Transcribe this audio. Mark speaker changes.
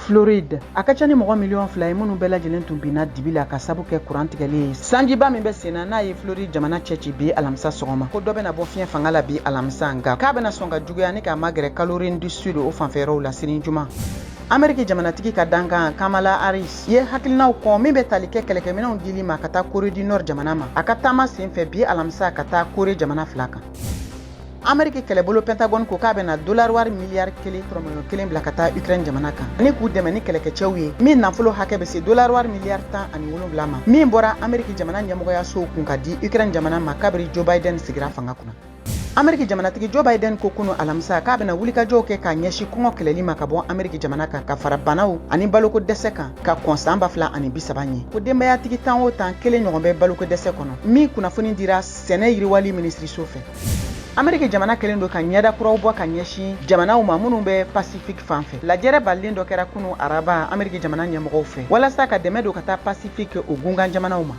Speaker 1: Floride, a ka ca ni mɔgɔ miliyɔn 2 ye minnu bɛɛ lajɛlen tun binna dibi la ka sabu kɛ kuran tigɛli ye. Sanjiba min bɛ senna, n'a ye Floride jamana cɛci bi alamisa sɔgɔma, ko dɔ bɛna bɔ fiɲɛ fanga la bi alamisa, nka k'a bɛna sɔn ka juguya ni k'a magɛrɛ Caroline du Sud, o fanfɛyɔrɔw la sini juma. Ameriki jamanatigi ka dankan Kamala Harris ye hakilinaw kɔn min bɛ tali kɛ kɛlɛkɛminɛnw dili ma ka taa Corée du Nord jamana ma, a ka taama sen fɛ bi alamisa ka taa Corée jamana fila kan. Ameriki kɛlɛbolo Pentagone ko k'a bɛna dolari wari miliyari 1 tɔrɔmɔɲɔ 1 bila ka taa Ukraine jamana kan ni k'u dɛmɛ ni kɛlɛkɛcɛw ye, min nafolo hakɛ bɛ se dolari wari miliyari 17 ma, min bɔra Ameriki jamana ɲɛmɔgɔyasow kun ka di Ukraine jamana ma kabiri Joe Biden sigira fanga kunna. Ameriki jamanatigi Joe Biden ko kunu alamisa k'a bɛna wulikajɔw kɛ k'a ɲɛsin kɔngɔ kɛlɛli ma ka bɔ Ameriki jamana kan, ka fara banaw ani baloko dɛsɛ kan, ka kɔn san 2030 ɲɛ. Ko denbayatigi 10 o 10, kelen ɲɔgɔn bɛ baloko dɛsɛ kɔnɔ, min kunnafoni dira sɛnɛ yiriwali minisiriso fɛ. Ameriki jamana kɛlen don ka ɲɛda kuraw bɔ ka ɲɛsin jamanaw ma minnu bɛ Pasifiki fan fɛ. Lajɛrɛ balilen dɔ kɛra kunu araba Ameriki jamana ɲɛmɔgɔw fɛ walasa ka dɛmɛ don ka taa Pasifiki o gunkan jamanaw ma.